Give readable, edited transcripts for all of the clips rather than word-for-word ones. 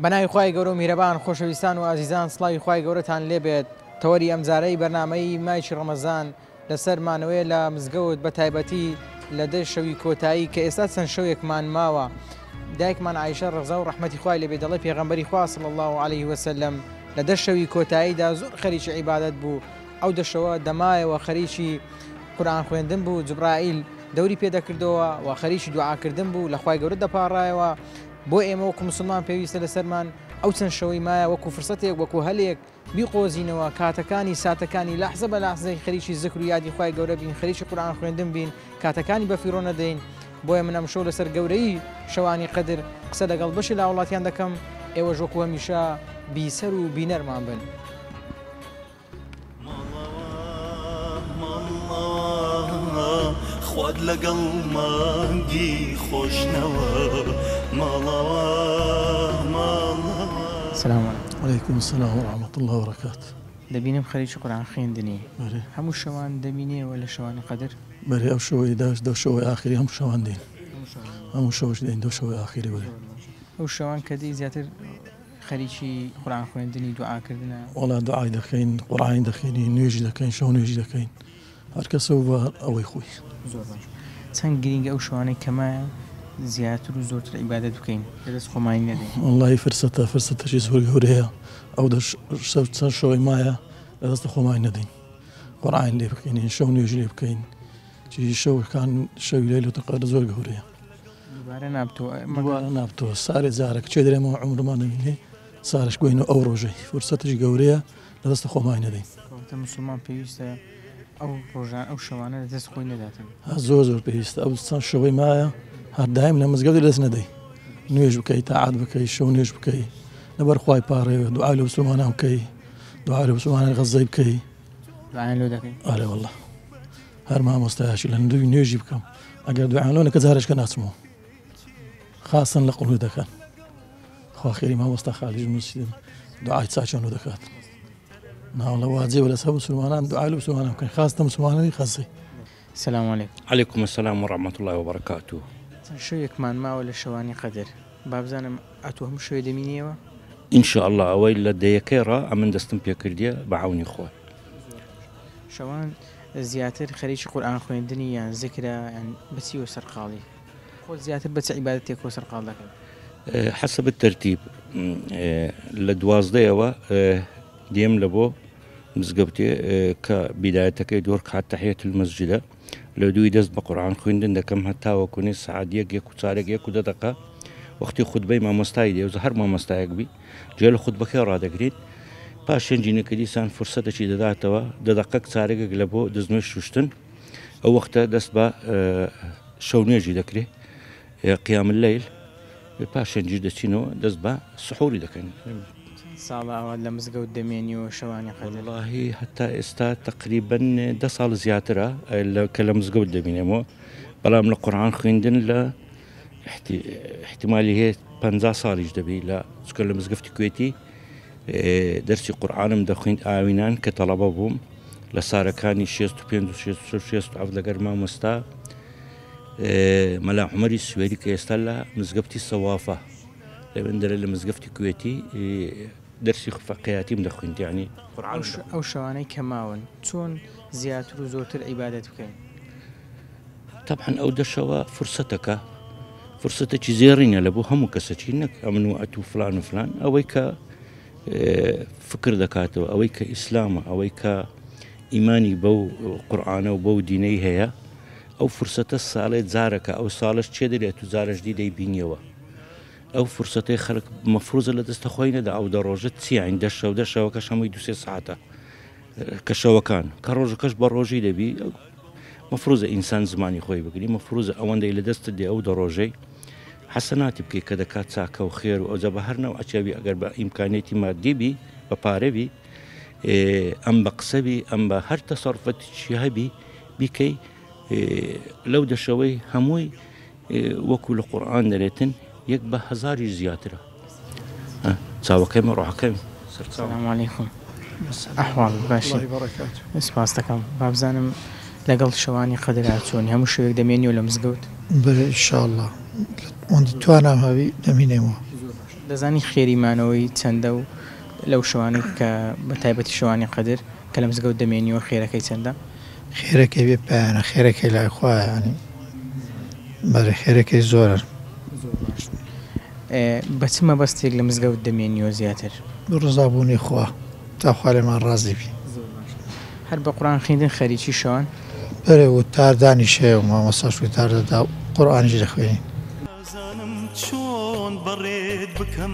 بەناوی خوای گەورە و میهرەبان خۆشەویستان و ئازیزان سڵاوی خوای گەورەتان لێبێت تەوەری ئەمجارەی بەرنامەی مایکی ڕەمەزان لەسەر مانەوەیە لە مزگەوت بە تایبەتی لە دە شەوی کۆتایی کە ئێستا چەند شەوێکمان ماوە دایکمان عایشە ڕەزا و ڕەحمەتی خوای لێبێ دەڵێ پێغەمبەری خوا صلی الله علیه وسلم لە دە شەوی کۆتاییدا زۆر خەریکی عیبادەت بوو ئەو دە شەوە دەمایەوە خەریکی قورئان خوێندن بوو جبرائیل دەوری پێ دەکردەوە و خەریکی دوعاکردن بوو لە خوای گەورە دەپاڕایەوە بۆ ئێمە وەکو مسلمان پێویستە لەسەرمان ئەو چەند شەوەی مایە وەکو فرسەتێک وەکو هەلێک بیقۆزینەوە، کاتەکانی، ساتەکانی، لەحزە بە لەحزەی خەریکی زکر و یادی خوای گەورە بین، خەریکی قورئان خوێندن بین، کاتەکانی بەفیڕۆ نەدەین، بۆیە من ئەمشەو لەسەر گەورەیی شەوانی قەدر قسە لەگەڵ بەشێ لە هاوڵاتیان دەکەم، ئێوەش وەکو هەمیشە بیسەر و بینەرمان بن. خوات لەگەڵ مانگی خۆشنەوە ماڵاوا ماڵاوا. سلام علیکم. علیکم السلام و رحمة اللە و برکاته. دەبینم خەریکی قورئان خوێندنی. بەرێ. هەموو شەوان دەبینیەوە لە شەوانی قەدر؟ بەرێ ئەو شەوەی داش دەو شەوەی ئاخری هەموو شەوان دێین. هەموو شەوەش دێین دەو شەوەی ئاخری بەرێ. ئەو شەوان کە دێی زیاتر خەریکی قورئان خوێندنی دوعا کردنە؟ وەڵا دوعای دەکەین قورئانی دەخوێنین نوێژی دەکەین شەو نوێژی دەکەین. هەر کەسە و بە ئەوەی خۆی. زۆر باش چەند گرینگە ئەو شەوانەی کە مایە زیاتر و زۆرتر عیبادەت بکەین لە دەست خۆمانی نەدەین. وەڵاهی فرسەتە فرسەتەکی زۆر گەورەیە ئەو دە شەو چەند شەوەی مایە لە دەست خۆمانی نەدەین قورئان لێ بخوێنین شەو نوێژ لێ بکەین چی شەوەکان شەوی لەیلەتول قەدر زۆر گەورەیە. دووبارە نابتەوە دووبارە نابتەوە سارێ جارەک کێ دەرێمەوە عومرمان نەبینێ سارش بگەینەوە ئەو ڕۆژەی فرسەتێکی گەورەیە لە دەستە خۆمانی نەدەین. کەواتە موسڵمان پێویستە ئەو ڕۆژان ئەو شەوانە لە دەست خۆی نەداتن. زۆر زۆر پێویستە ئەو چەند شەوەی مایە هەر دایم لە مزگەوت لەدەست نەدەی نوێژ بکەی تاعات بکەی شەو نوێژ بکەی لەبەر خوای پاڕێوێ دوعا لە موسڵمانان بکەی دوعا لە موسڵمانان غەزەی بکەی. دوعایان لۆ دەکەی؟ ئەرێ وەڵا هەر مامۆستایەکی لە نوێژ نوێژی بکەم ئەگەر دوعایان لۆ نەکە جارێکە ناچمەوە خاصن لە قوڵ دەکەن. خوا خێری مامۆستا خالیش نووسیدن دوعای چاکیان لۆ دەکات ناوەڵە واجبە لەسەر مسلمانان دوعای لە مسلمانان بکەن خاستە مسلمانانی خەزەی. سلام علیکم. علیکم السلام و رحمة اللە و برکاته. چەند شەوێکمان ماوە لە شەوانی قەدر بابزانم ئەتوو هەموو شەوێ دەمینیەوە؟ ان شاء اللە ئەوەی لە دەیەکەی ڕا ئەمن دەستم پێکردیە بە عەونی خوا. شەوان زیاتر خەریکی قورئان خوێندنی یان زکرە یان بە چیوە سەرقاڵی؟ خۆت زیاتر بە چ عیبادەتێکەوە سەرقاڵ دەکەی؟ حسب الترتیب لە دوازدەیەوە دێم لە بۆ مزگەوتێ کە بیدایەتەکەی دوو ڕکعات تەحیەت المەسجدە لە دووی دەست بە قورئان خوێندن دەکەم هەتاوەکو نێ سەعات یەک یەک و چارێک یەک و دە دەقە وەختی خوتبەی مامۆستای دێ هەر مامۆستایەک بی گوێ لە خوتبەکەی ڕادەگریت پاش شەنجینەکە دیسان فرسەتێکی دەداتەوە دە دەقەک چارەگێک لە بۆ دەستنوێژ شوشتن ئەو وەختە دەست بە شەو نوێژی دەکرێ قیام اللەیل پاشێنجیش دەچینەوە دەست بە سحوری دەکەین. چەند ساڵە ئەوە لە مزگەوت دەمێنیەوە شەوانی قەدر؟ وەڵاهی هەتا ئێستا تەقریبەن دە ساڵ زیاترە کە لە مزگەوت دەبینێمەوە بەڵام لە قورئان خوێندن لە احتیمالی هەیە 50 ساڵیش دەبی لە چکە لە مزگەفتی کوێتی دەرسی قورئانم دەخویند ئاوینان کە تەڵەبە بووم لە سارەکانی 65 و 66 67 لەگەر مامۆستا مەلا عومەری سوێری کە ئێستا لە مزگەفتی سەوافە لەوێن دەرێ لە مزگەفتی کوێتی دەرسی فەقیاتیم دەخویند یعنی قورئان ئەو شەوانەی کە ماون چۆن زیاتر و زۆرتر عیبادەت بکەین؟ تەبعەن ئەو دە شەوە فرسەتەکە فرسەتێکی زێڕینە لە بۆ هەموو کەسەکی نەک ئەمن و ئەتوو فلان و فلان ئەوەی کە فکر دەکاتەوە ئەوەی کە ئیسلامە ئەوەی کە ئیمانی بەو قورآانە و بەو دینەی هەیە ئەو فرسەتە ساڵێ جارەکە ئەو ساڵش چێ دەێت و جارش دی دەیبینیەوە ئەو فرسەتەی خەڵک مەفروزە لە دەستە خۆی نەدا ئەو دە ڕۆژە چیین دە شەو دە شەوەکەش هەمووی دوسێ ساعتە کە شەوەکان کە ڕۆژەکەش بە ڕۆژی دەبی مەفروزە ئینسان زمانی خۆی بگری مەفروزە ئەوەندەی لە دەستت دێ ئەو دە ڕۆژەی حەسەناتی بکەی کە دەکات چاکە و خێر و ئەوجا بە هەر نەوعە چاوی ئەگەر بە ئیمکانیەتی مادی بی بە پارە بی ئەم بە قسە بی ئەم بە هەر تەسەرفەتیشی هەبی بیکەی لەو دەشەوەی هەمووی وەکو لە قورئان دەرێتن یەک بە هەزاریش زیاترە چاوەکەمی ڕۆحەکەمی سەرچاو. سلام علیکم ئەحواڵت باشی سپاست دەکەم بابزانم لەگەڵ شەوانی قەدرا چۆنی هەموو شەوێک دەمێنیەوە لە مزگەوت؟ بەلێ ان شاء اللە ئەوەندی توانام هەبی دەمینێمەوە. دەزانی خێری مانەوەی چەندە و لەو شەوانەی کە بە تایبەتی شەوانی قەدر کە لە مزگەوت دەمێنیەوە خێرەکەی چەندە؟ خێرەکەی بێ پایانە خێرەکەی لای خوایە یانی بەرێ خێرەکەی زۆرە. زۆر باش بە چ مەبەستێک لە مزگەوت دەمێنیەوە زیاتر؟ بۆ ڕەزابوونی خوا تا خوا لێمان ڕازی بی. زۆر باش هەر بە قورئان خیندن خەریکی شەوان؟ بەرێ وتار دانیش هەیە و مامۆستاش وتار دەدا و قورئانیش دەخوێنین. نازانم چۆن بەڕێت بکەم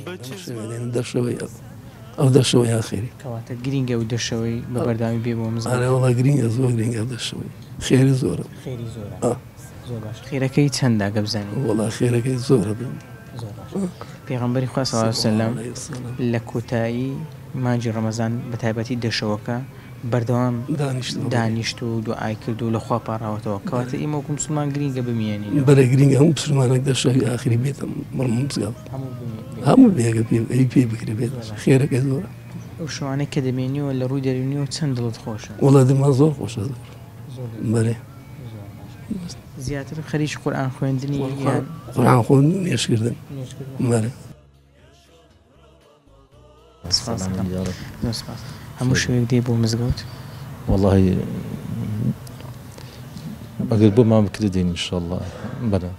بە چ زمانێک. دەشەوەی ئەو دەشەوەی ئاخری. کەواتە گرینگە ئەو دەشەوەی بە بەردەوامی بێ بۆ مزگەوت. ئەرێ وەڵا گرینگە زۆر گرینگە ئەو دەشەوەی خێری زۆرە. خێری زۆرە زۆر باش خێرەکەی چەندە گە بزانین؟ وەڵا خێرەکەی زۆرە بن. زۆر باش پێغەمبەری خوا صلی اللە علیە وسلم لە کۆتایی مانگی ڕەمەزان بە تایبەتی دەشەوەکە بەردەوام دانیشت و دوعای کرد و لە خوا پاڕاوەتەوە کەواتە ئێمە وەکو مسوڵمان گرینگە بمێنینەوە. بەرێ گرینگە هەموو مسوڵمانێک دە شەوی ئاخری بێتە مزگەوت هەموو بێگە پێ پێی بکرێ بێت خێرەکەی زۆرە. ئەو شەوانەی کە دەمێنیەوە لە ڕووی دەروونیەوە چەند دڵت خۆشە؟ وەڵا دڵمان زۆر خۆشە زۆر بەرێ. زیاتر خەریکی قورئان خوێندنی یان؟ قورئان خوێندن و نوێژکردن بەرێ. سپاس زۆر سپاس. هەموو شەوێک دێی بۆ مزگەوت؟ وەڵاهی ئەگەر بۆمان بکرێت دێین ئینشەڵا بەلێ.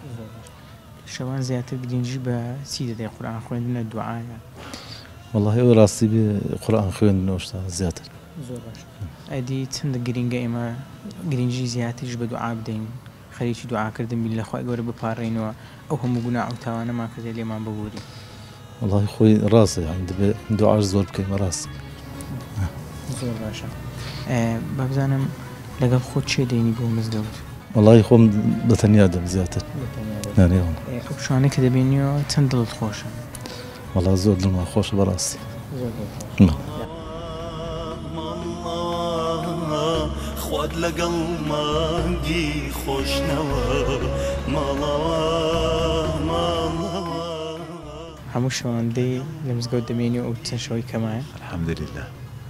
شەوان زیاتر گرینگی بە چی دەدەی قورئان خوێندنە دوعایە؟ وەڵاهی ئەوەی ڕاستی بێ قورئان خوێندن ئەو شتانە زیاتر. زۆر باش ئەدی چەندە گرینگە ئێمە گرینگی زیاتریش بە دوعا بدەین خەریکی دوعا کردن بین لە خوای گەورە بپاڕێینەوە ئەو هەموو گوناع و تاوانەمان کردیە لێمان ببوری. وەڵاهی خۆی ڕاستە یانی دەبێ دوعاش زۆر بکەین بەڕاست. زۆر باشە با بزانم لەگەڵ خۆت کێ دێنی بۆ مزگەوت؟ وەڵاهی خۆم بە تەنیا دێم زیاتر. ئەو شوانەی کە دەبینیەوە چەند دڵت خۆشە؟ وەڵا زۆر دڵمان خۆشە بەڕاستی. زۆر دڵت خۆشە. خوات لەگەڵ مانگی خۆشنەوە ماڵاوا ماڵاوا. هەموو شەوان دێی لە مزگەوت دەمێنی و ئەو چەند شەوەی کە مایە؟ الحمدللە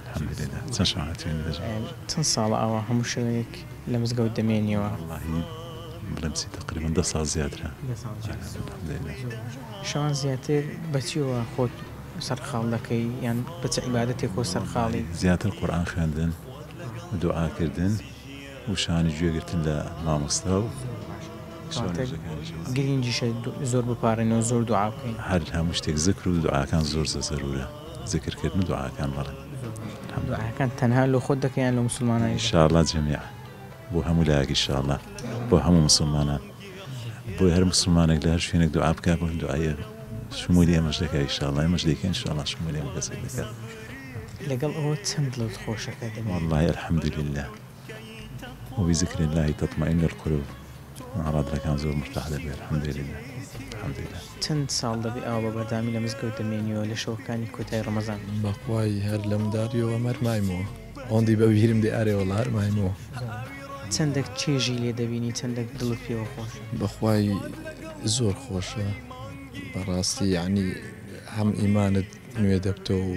الحمدللە چەند شەو هاتوین بەجێ. چەند ساڵە ئاوا هەموو شەوێک لە مزگەوت دەمێنیەوە؟ وەڵاهی بڵێم چی تەقریبەن دە ساڵ زیاترە. دە ساڵ زیاترە. الحمدللە. زۆر باشە. شەوان زیاتر بە چیەوە خۆت سەرقاڵ دەکەی یان بە چ عیبادەتێکەوە سەرقاڵی؟ زیاتر قورئان خوێندن و دوعا کردن و شانی گوێگرتن لە مامۆستا و کەواتە گرینگیشە زۆر بپاڕێینەوە زۆر دوعا بکەین. هەر هەموو شتێک زکر و دوعاکان زۆر زۆر زەرورە زکر کردن و دوعاکان بەڵێ. دوعاکان تەنها لۆ خۆت دەکەی یان لۆ موسڵمانانیش دەکەی؟ ان شاء اللە جەمیع بۆ هەموو لایەک ان شاء اللە بۆ هەموو موسڵمانان بۆیە هەر موسڵمانێک لە هەر شوێنێک دوعا بکات بۆ دوعای شمولی ئێمەش دەکات ان شاء اللە ئێمەش دەیکەین ان شاء اللە شمولی هەموو کەسێک دەکات. لەگەڵ ئەوە چەند دڵت خۆشە کە دەمێنی؟ وەڵڵاهی الحمدللە وبذکر اللە تطمئن القلوب ڕادلەکان زۆر مرتاح دەبێت الحمدللە الحمدللە. چەند ساڵ دەبێ ئاوا بە بەردەوامی لە مزگەوت دەمێنیەوە لە شەوەکانی کۆتای ڕەمەزان؟ بەخوای هەر لە منداریەوە هەر مایمەوە ئەوەندەی بە بیرم دێ ئەرێ وەڵا هەر مایمەوە. چەندەک چێژی لێ دەبینی چەندەک دڵت پێوە خۆشە؟ بەخوای زۆر خۆشە بەڕاستی یەعنی هەم ئیمانت نوێ دەبتەوە و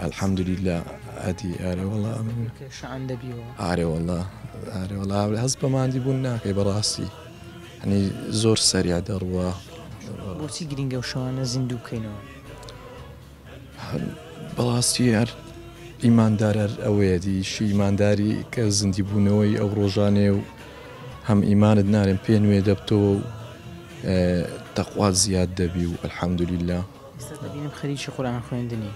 الحمدللە ئەدی ئەرێ وەڵا ئەمن شان دەبیەوە. ئارێ وەڵا ئارێ وەڵا هەست بە ماندی بوون ناکەی بەڕاستی یعنی زۆر سەریع دەڕوا. بۆچی گرینگە ئەو شەوانە زیندوو بکەینەوە؟ بەڕاستی هەر ئیماندار هەر ئەوەیە دیشی ئیمانداری کە زیندی بوونەوەی ئەو ڕۆژانەیە و هەم ئیمانت نارێن پێ نوێ دەبتەوە و تەقوات زیاد دەبی و الحمدللە. ئێستا دەبینم خەریکی قورئان خوێندنی،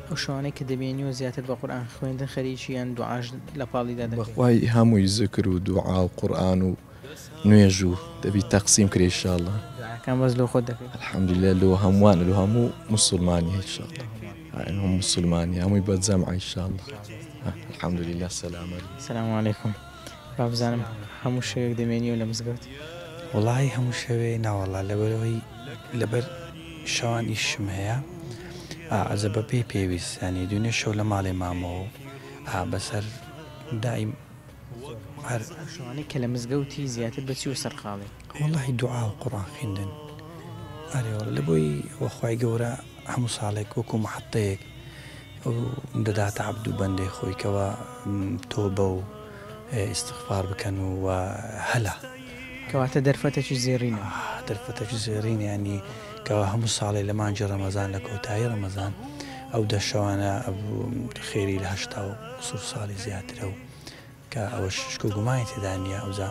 ئەو شەوانەی کە دەبینیوە زیاتر بە قورئان خوێندن خەریکی یان دوعاش لە پاڵیدا دەکەی؟ بەخوای هەمووی زکر و دوعا و قورئان و نوێژ و دەبی تەقسیم کرێ ان شاء اللە. دوعاکان بەس لۆ خۆت دەکەی؟ الحمدللە لۆ هەمووانە لۆ هەموو موسوڵمانی ان شاء اللە هەموو موسوڵمانی هەمووی بە جەمع ان شاء اللە الحمدللە سەلامەت. سلام علیکم با بزانم هەموو شەوێک دەمێنیەوە لە مزگەوت؟ وەڵاهی هەموو شەوێ ناوەڵا لەبەرئەوەی لەبەر شەوان ئیشم هەیە ئا ئەجە بە پێی پێویست یانی دوێنێ شەو لە ماڵێ مامەوە و ئا بەسەر دایم هەر. ئەو شەوانەی کە لە مزگەوتی زیاتر بە چیوە سەرقاڵی؟ وەڵاهی دوعا و قوڕئان خویندن ئەرێ وەڵا لە بۆی وە خوای گەورە هەموو ساڵێک وەکوو مەحەتەیەک ئەو دەداتە عەبد و بەندەی خۆی کەوا تۆبە و ئیستغفار بکەن و وە هەلا. کەواتە دەرفەتێکی زێڕینە. دەرفەتێکی زێڕینە یانی. کەوا هەموو ساڵێ لە مانگی ڕەمەزان لە کۆتایی ڕەمەزان ئەو دە شەوانە خێری لە 80 و قسور ساڵی زیاترە و کە ئەوەش شک و گومانی تێدا نییە ئەوجا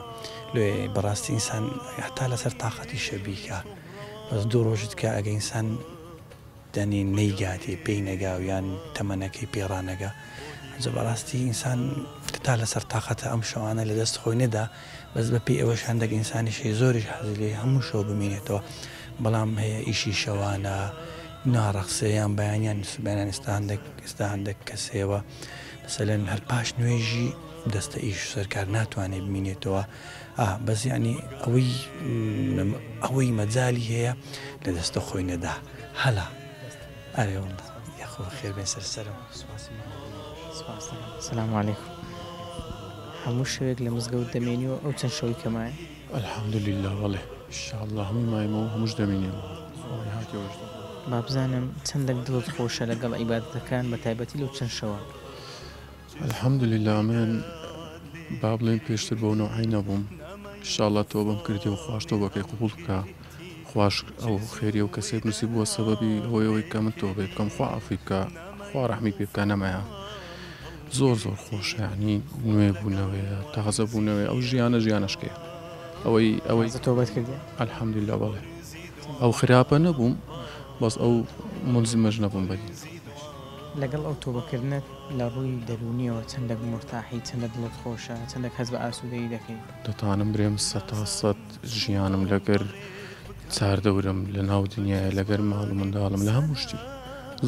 لێ بەڕاستی ئینسان هەتا لەسەر تاقەتیشە بیکا بەس دوو ڕۆژت کە ئەگە ئینسان دەنی نەیگاتێ پێی نەگا و یان تەمەنەکەی پێ ڕانەگا ئەنجا بەڕاستی ئینسان تا لەسەر تاقەتە ئەم شەوانە لە دەست خۆی نەدا بەس بە پێی ئەوەش هەندێک ئینسانیش هەیە زۆریش حەزی لێ هەموو شەو بمینێتەوە بەڵام هەیە ئیشی شەوانە ناڕەخسێ یان بەیانیان بەیانیان ئێستا هەندێک ئێستا هەندێک کەس هەیەوە مەسەلەن هەر پاش نوێژی دەستە ئیش سەرکار ناتوانێت بمینێتەوە ئا بەس یانی ئەوەی ئەوەی مەجالی هەیە لە دەستە خۆی نەدا هەلا ئەرێ واللە یاخۆ خێر بێن سەر سەرم سوپاسی سپاس دەکەم سلام علیکم هەموو شەوێک لە مزگەوت دەمێنی و ئەو چەند شەوەی کە مایە؟ الحمدللە بەڵێ ئیشاڵڵا هەموو مایمەوە هەمووش دەمینێمەوە ئەوەی هاتیەوەش دەمێنێ. با بزانم چەندەک دڵت خۆشە لەگەڵ عیبادەتەکان بە تایبەتی لەو چەند شەوە؟ الحمدللە من با بڵێین پێشتر بەو نەوعەی نەبووم ان شاء اللە تۆبەم کردی و خواش تۆبەکەی قبوڵ بکا خواش ئەو خێری ئەو کەسەی بنوسی بووە سەبەبی هۆی ئەوەی کە من تۆبەی بکەم خوا عەفوی بکا خوا ڕەحمی پێ بکا نەمایە زۆر زۆر خۆشە یعنی نوێ بوونەوەیە تازە بوونەوەی ئەو ژیانە ژیانەشکەیە ئەوەی ئەوەی تۆبەت کردی الحمدللە بەڵێ ئەو خراپە نەبووم بەس ئەو ملزمەش نەبووم بەدین. لەگەڵ ئەو تۆبەکردنەت لە ڕووی دەروونیەوە چەندەک مورتاحی، چەندە دڵت خۆشە، چەندەک هەست بە ئاسوودەیی دەکەی؟ دەتوانم برێم سەتا سەت ژیانم لەگەر چاردەورم لە ناو دنیایە لەگەر ماڵ و منداڵم لە هەموو شتی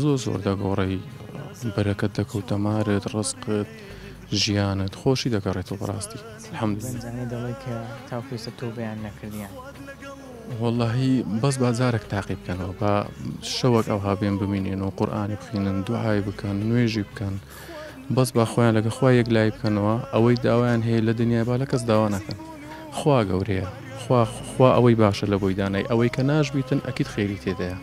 زۆر زۆر دەگۆڕێی بەرەکەت دەکەوتە مارت ڕزقت ژیانت خۆشی دەگەڕێتەوە بەڕاستی الحمدللە. گەنجانەی دەڵێی کە تاوەکو ئێستا تۆبەیان نەکردیان. وەڵاهی بەس با جارەک تاقی بکەنەوە با شەوەک ئەوها بێن بمینێن و قورئانی بخینن دوعای بکەن نوێژی بکەن بەس با خۆیان لەگە خوا یەکلایی بکەنەوە ئەوەی داوایان هەیە لە دنیای با لە کەس داوا نەکەن خوا گەورەیە خوا خوا ئەوەی باشە لە بۆی دانای ئەوەی کە ناش بیتن ئەکید خێری تێدایە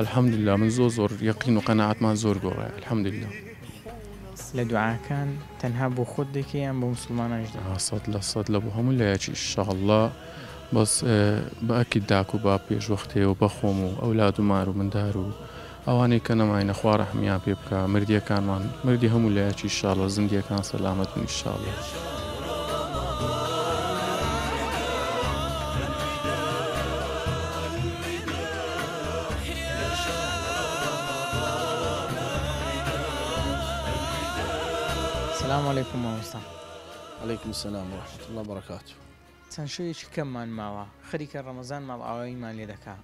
الحمدلله من زۆر زۆر یەقین و قەناعەتمان زۆر گۆڕایە الحمدلله. لە دوعاکان تەنها بۆ خۆت دەیکەی یان بۆ موسڵمانانیش دەکەی؟ 100% لە بۆ هەموو لایەکی ان شاء اللە بەس بە ئەکید داک و باب پێش وەختێ و بەخۆم و ئەولاد و مار و مندار و ئەوانەی کە نەماینە خوا ڕەحمیان پێ بکا مردیەکانمان مردی هەموو لایەکی ئیشاڵە زندیەکان سەلامەت بن ئیشاڵە. سلام علیکم مامۆستا. علیکم السلام ورحمة الله وبرکاته. چەند شەوێکی کەممان ماوە خەریکە ڕەمەزان ماڵئاواییمان لێ دەکا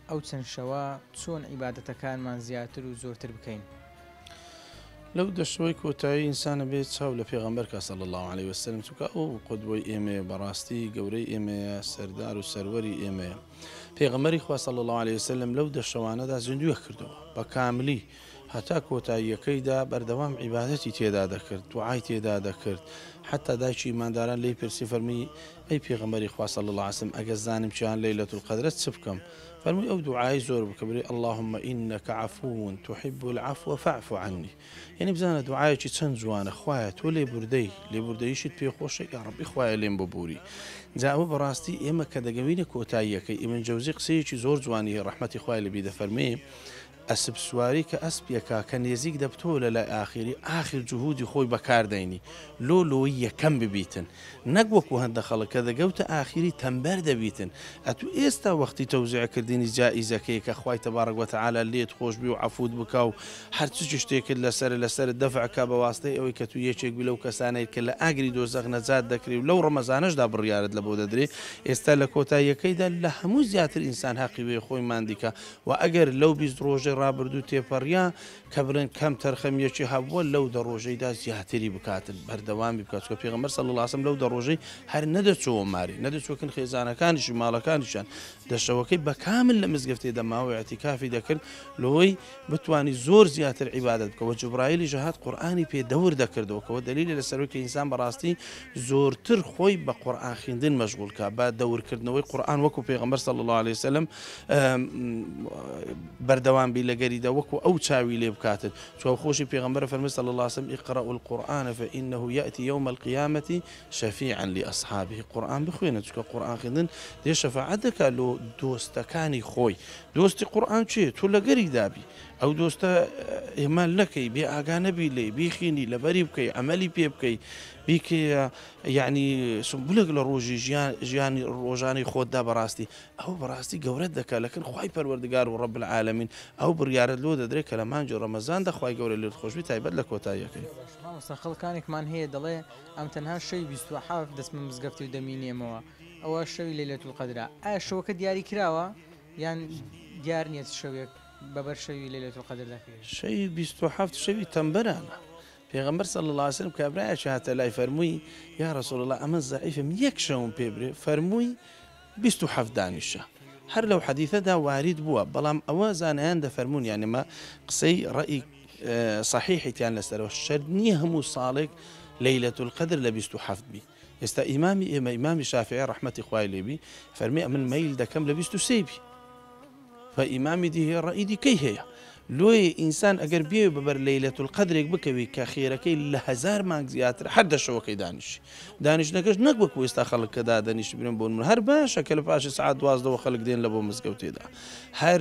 ئەو چەند شەوە چۆن عیبادەتەکانمان زیاتر و زۆرتر بکەین؟ لەو دە شەوەی کۆتایی ئینسان ئەبێ چاو لە پێغەمبەر کا صلی اللە علیە وسلم چونکە ئەو قودوەی ئێمەیە بەڕاستی گەورەی ئێمەیە سەردار و سەروەری ئێمەیە پێغەمبەری خوا صلی اللە علیە وسلم لەو دە شەوانەدا زیندووی کردەوە بە کاملی هەتا کۆتاییەکەیدا بەردەوام عیبادەتی تێدا دەکرد دوعای تێدا دەکرد حتا دایکی ئیمانداران لێی پرسی فەرمی ئەی پێغەمبەری خوا صلی اللە علیە وسلم ئەگەر زانیم کیان لەیلەت القدرە چ بکەم؟ فەرمووی ئەو دوعای زۆر بکە بری اللهم انک عفو تحب العفو فاعف عنی یعنی بزانە دوعایەکی چەند جوانە خوایە تۆ لێبوردەی لێبوردەیشت پێ خۆشە یا ڕەبی خوایە لێم ببوری جا ئەوە بەڕاستی ئێمە کە دەگەوینە کۆتاییەکەی ئیبن جەوزی قسەیەکی زۆر جوانی هەیە ڕەحمەتی خوای لێبی دەفەرمێ ئەسپ سواری کە ئەسپ یەکا کە نێزیک دەبتەوە لە لای ئاخیری ئاخیر جهودی خۆی بەکار دەینی لۆ لۆی یەکەم ببیتن نەک وەکو هەندە خەڵک کە دەگەوتە ئاخیری تەمبەر دەبیتن ئەتو ئێستا وەختی تەوزیع کردنی جائیزەکەی کە خوای تبارک وتعالی لێت خۆش بی و عەفوت بکا و هەرچ شتێکت لەسەرە لەسەرت دەفع کا بە واستەی ئەوەی کە تو یەکێک بی لەو کەسانەی کە لە ئاگری دۆزەخ نەجات دەکرێ و لەو ڕەمەزانەشدا بڕیارت لەبۆ دەدرێ ئێستا لە کۆتاییەکەیدا لە هەموو زیاتر ئینسان هەقی وێ خۆی ماندی کا وە ئەگەر لەو 20 ڕۆژەی ڕابردوو تێپەڕیا کە بڵێن کەم تەرخەمیەکی هەبووە لەو دە ڕۆژەیدا زیاتری بکاتن بەردەوامی بکات چونکە پێغەمبەر صلی اللە علیه وسلم لەو دە ڕۆژەی هەر نەدەچۆوە ماری نەدەچووە کن خێزانەکانیشی ماڵەکانیشیان دە شەوەکەی بە کامل لە مزگەفتێ دەماوە ئیعتیکافی دەکرد لۆی بتوانی زۆر زیاتر عیبادەت بکە وە جوبرائیلیش هات قورئانی پێ دەور دەکردەوە کەوە دەلیلە لەسەر کە ئینسان بەڕاستی زۆرتر خۆی بە قورئان خیندن مەشغول کا بە دەورکردنەوەی قورئان وەکو پێغەمبەر صلی اللە علیه وسلم بەردەوام بی. بی لەگەریدا وەکو ئەو چاوی لێ بکاتن چونکە خۆشی پێغەمبەر فەرمی صلی اللە علیه وسلم اقرأوا القرآن فإنه یأتی یوم القیامة شفیعا لأصحابه قورئان بخوێنە چونکە قورئان خوێندن دێ شەفاعەت دەکات لۆ دۆستەکانی خۆی دۆستی قورئان کێیە تۆ لەگەریدا بی ئەو دۆستە ئیهمال نەکەی بێ ئاگا نەبی لێی بیخینی لەبەری بکەی عەمەلی پێ بکەی بیکەیە یعنی سمبولێک لە ڕۆژی ژیان ژیانی ڕۆژانەی خۆتدا بەڕاستی ئەوە بەڕاستی گەورەت دەکات لەکن خوای پەروەردگار و رب العالمین ئەو بڕیارەت لۆ دەدرێت کە لە مانگی ڕەمەزاندا خوای گەورە لێت خۆشبی تایبەت لە کۆتاییەکەی. مامۆستا خەڵکانێکمان هەیە دەڵێ ئەم تەنها شەوی 27 دەچمە مزگەفتی و دەمینێمەوە ئەوە شەوی لەیلەت القەدرە ئایا شەوەکە دیاری کراوە یان دیار نیە چ شەوێک بەبەر شەوی لەیلەت القەدر دەکەوێت؟ شەوی 27 شەوی تەمبەرانە پێغەمبەر صلی اللە علیە وسلم کابرایەکی هاتە لای فەرمووی یا رسول اللە ئەمن زەعیفم یەک شەوم پێ برێ فەرمووی 27 دانیشە هەر لەو حەدیثەدا وارید بووە بەڵام ئەوە زانایان دەفەرموون یانی مە قسەی ڕەئی صحیحی تیان لەسەرەوە شەرت نییە هەموو ساڵێک لەیلەت القدر لە 27 بی ئێستا ئیمامی ئێمە ئیمامی شافعی ڕەحمەتی خوای لێ بی فەرمی ئەمن مەیل دەکەم لە 23 بی فە ئیمامی دی هەیە ڕەئی دیکەی هەیە لۆیە ئینسان ئەگەر بێ بەبەر لەیلەت القەدرێک بکەوی کە خێرەکەی لە هەزار مانگ زیاتر هەر دە شەوەکەی دانیشی دانیشتنەکەش نەک وەکو ئێستا خەڵک کە دادەنیشت برێن بۆ نمونە هەر باشە کە لە پاشی سەعات دوازدەوە خەڵک دێن لە بۆ مزگەوتێدا هەر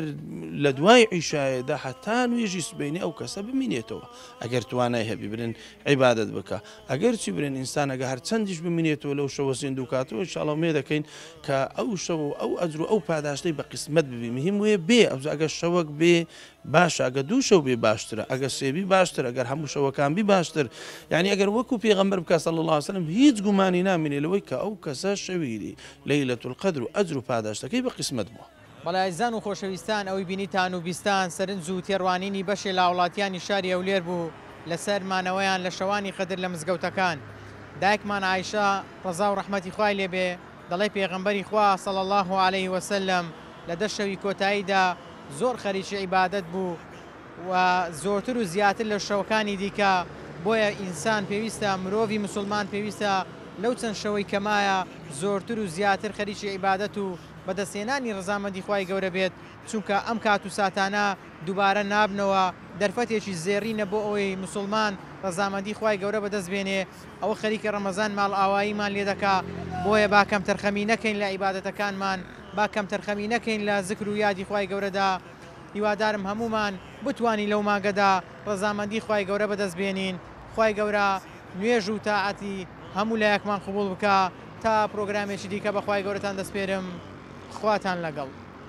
لە دوای عیشایەدا هەتا نوێژی سبەینێ ئەو کەسە بمینێتەوە ئەگەر توانای هەبی برێن عیبادەت بکە ئەگەر چی برێن ئینسان ئەگە هەر چەندیش بمینێتەوە لەو شەوە زیندوو کاتەوە ان شاء اللە ئومێد دەکەین کە ئەو شەو و ئەو ئەجر و ئەو پاداشتەی بە قیسمەت ببی مهم وێ بێ ئەوجا ئەگەر شەوەک بێ باشە ئەگەر دوو شەو بێ باشترە ئەگەر سێ بی باشتر ئەگەر هەموو شەوەکان بی باشتر یعنی ئەگەر وەکو پێغەمبەر بکا صلی اللە علیه وسلم هیچ گومانی نامینێ لەوەی کە ئەو کەسە شەوی لەیلە القدر و ئەجر و پاداشتەکەی بە قیسمەت بووە. بەڵێ ئازیزان و خۆشەویستان ئەوەی بینیتان و بیستان سەرنج و تێڕوانینی بەشێ لە هاوڵاتیانی شاری هەولێر بوو لەسەر مانەوەیان لە شەوانی قەدر لە مزگەوتەکان دایکمان عائیشە ڕەزا و ڕەحمەتی خوای لێ بێ دەڵێ پێغەمبەری خوا صلی اللە علیه وسلم لە دە شەوی کۆتاییدا زۆر خەریکی عیبادەت بوو و زۆرتر و زیاتر لە شەوەکانی دیکە بۆیە ئینسان پێویستە مرۆڤی مسوڵمان پێویستە لەو چەند شەوەی کە مایە زۆرتر و زیاتر خەریکی عیبادەت و بەدەستهێنانی ڕەزامەندی خوای گەورە بێت، چونکە ئەم کات و ساتانە دووبارە نابنەوە، دەرفەتێکی زێڕینە بۆ ئەوەی موسوڵمان ڕەزامەندی خوای گەورە بەدەست بێنێ، ئەوە خەریکە ڕەمەزان ماڵئاواییمان لێ دەکا، بۆیە با کەمتەرخەمی نەکەین لە عیبادەتەکانمان، با کەمتەرخەمی نەکەین لە زکر و یادی خوای گەورەدا، هیوادارم هەموومان بتوانین لەو مانگەدا ڕەزامەندی خوای گەورە بەدەست بێنین، خوای گەورە نوێژ و تاعەتی هەموو لایەکمان قبوڵ بکا. تا پرۆگرامێکی دیکە بە خوای گەورەتان دەسپێرم خواتان لەگەڵ.